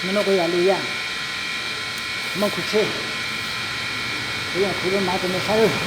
Hnub no kuv yog Lis Yaj, Hmoob Khuv Tsheb, kuv yog khuv lub mav rau nej saib.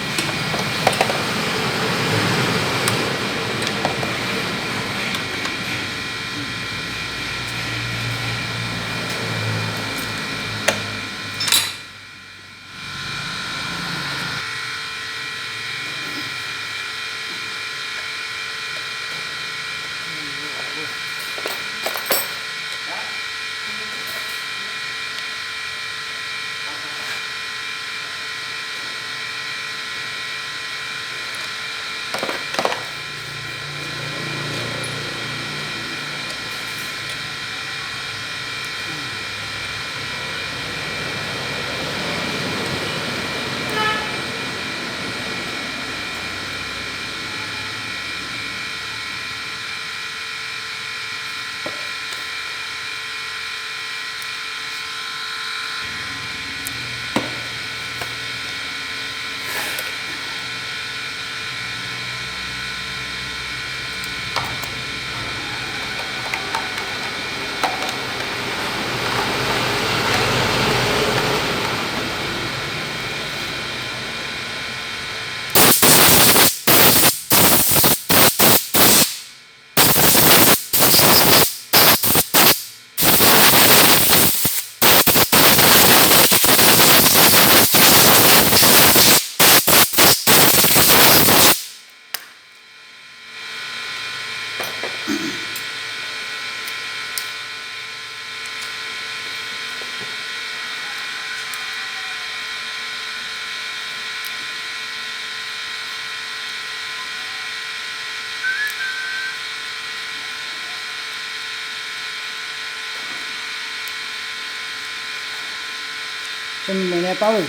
Saib me me nej paub li.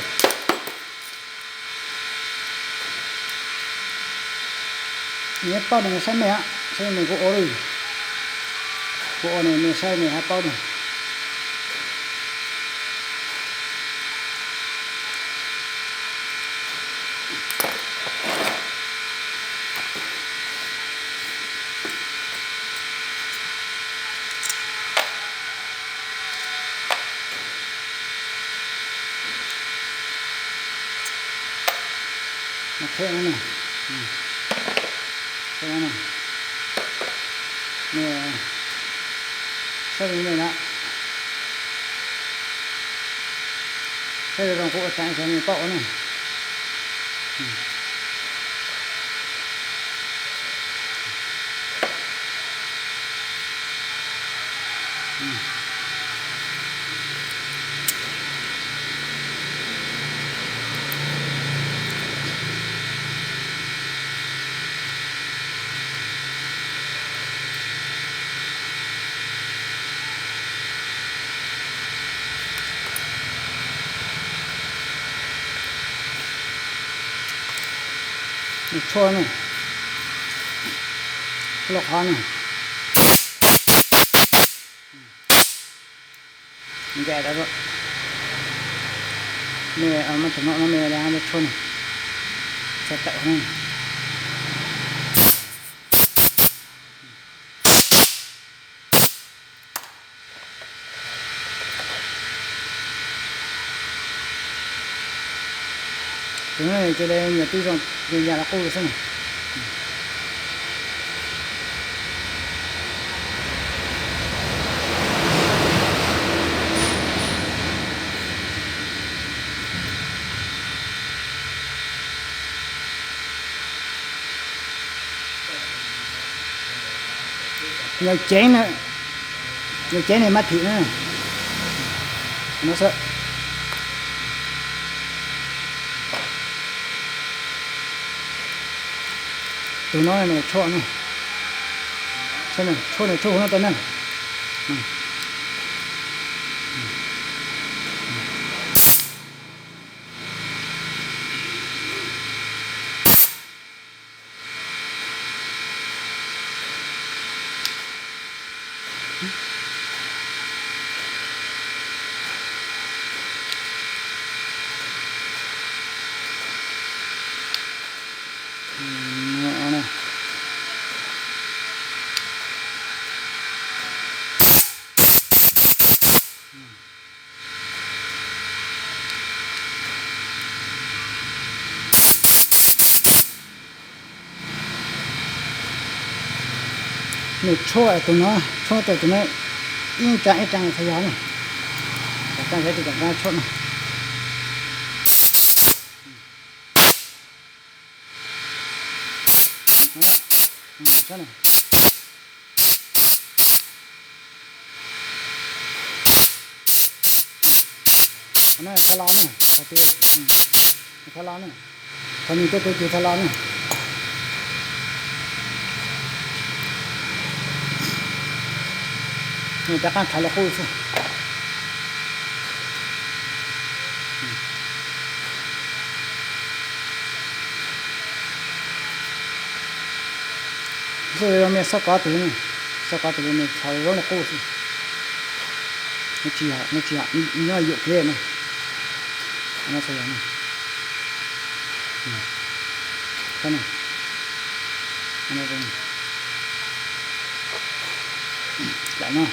Nws paub nws saib me, saib me kuv ua li. Kuv ua nws, nws saib nws hab paub nws. Saib li nej na, saib zoo kuv ua tseev xyov nws paub ua ne. Tshuaj ne, loj qhov ne. Nce tau, me muab tus no no me tshuaj ne, txog tawm ne. Tus no ces nyias twb zoo, nyias nyias los qub xwb na. Yog ceev na, yog ceev ne mas thim na. No xwb. Tus no ne tshuaj ne, tshuaj ne, tshuaj huv no tau neeg. Nws tshuab tus no, tshuab tus no ib ras ib ras txhais yog na. Tshuab no. Qhov no thaj lo na, qhov twg, thaj lo na, qhov nws tuaj pem ces thaj lo na. Nws rov qab thaiv los qub xwb. Xub zoo me xob kov tus, xob kov tus me thaiv zoo li qub xwb. Nws tsis, nws tsis yog, nws yuam kev na. Lam no.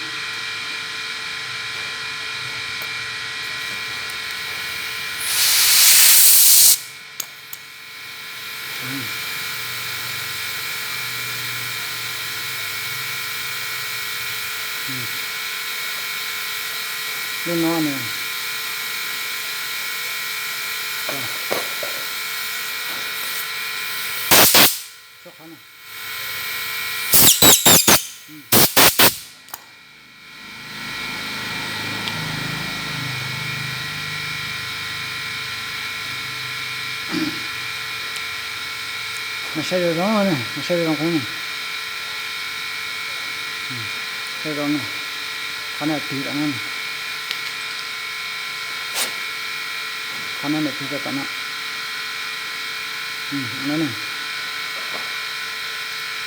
Lub no nws, qhov no. Mas saib zoo zoo, mas saib zoo zoo, saib zoo, qhov no tig tom no, qhov no tig rau tom no.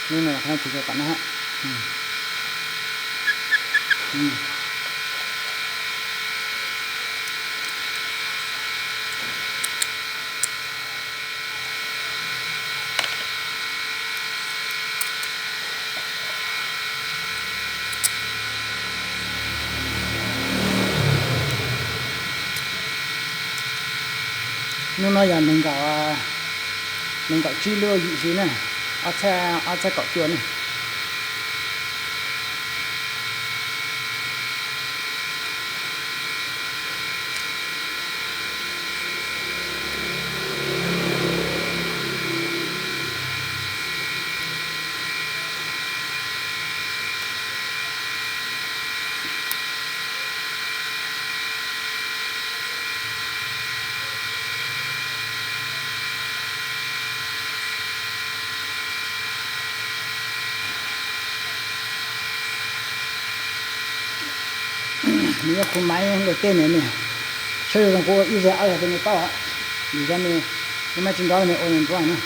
Lub no qhov no tig rau tom no. Hnub no yog nees nkaum, nees nkaum tsib lub yim xyoo na, ob txhiab, ob txhiab kaum cuaj na. Nws yog khu maiv luag tej na, nws saib zoo zoo kuv ua ib zaug ob zaug rau nej paub, vim yog nws, nws maj tsis nrov nws ua nws nruab na.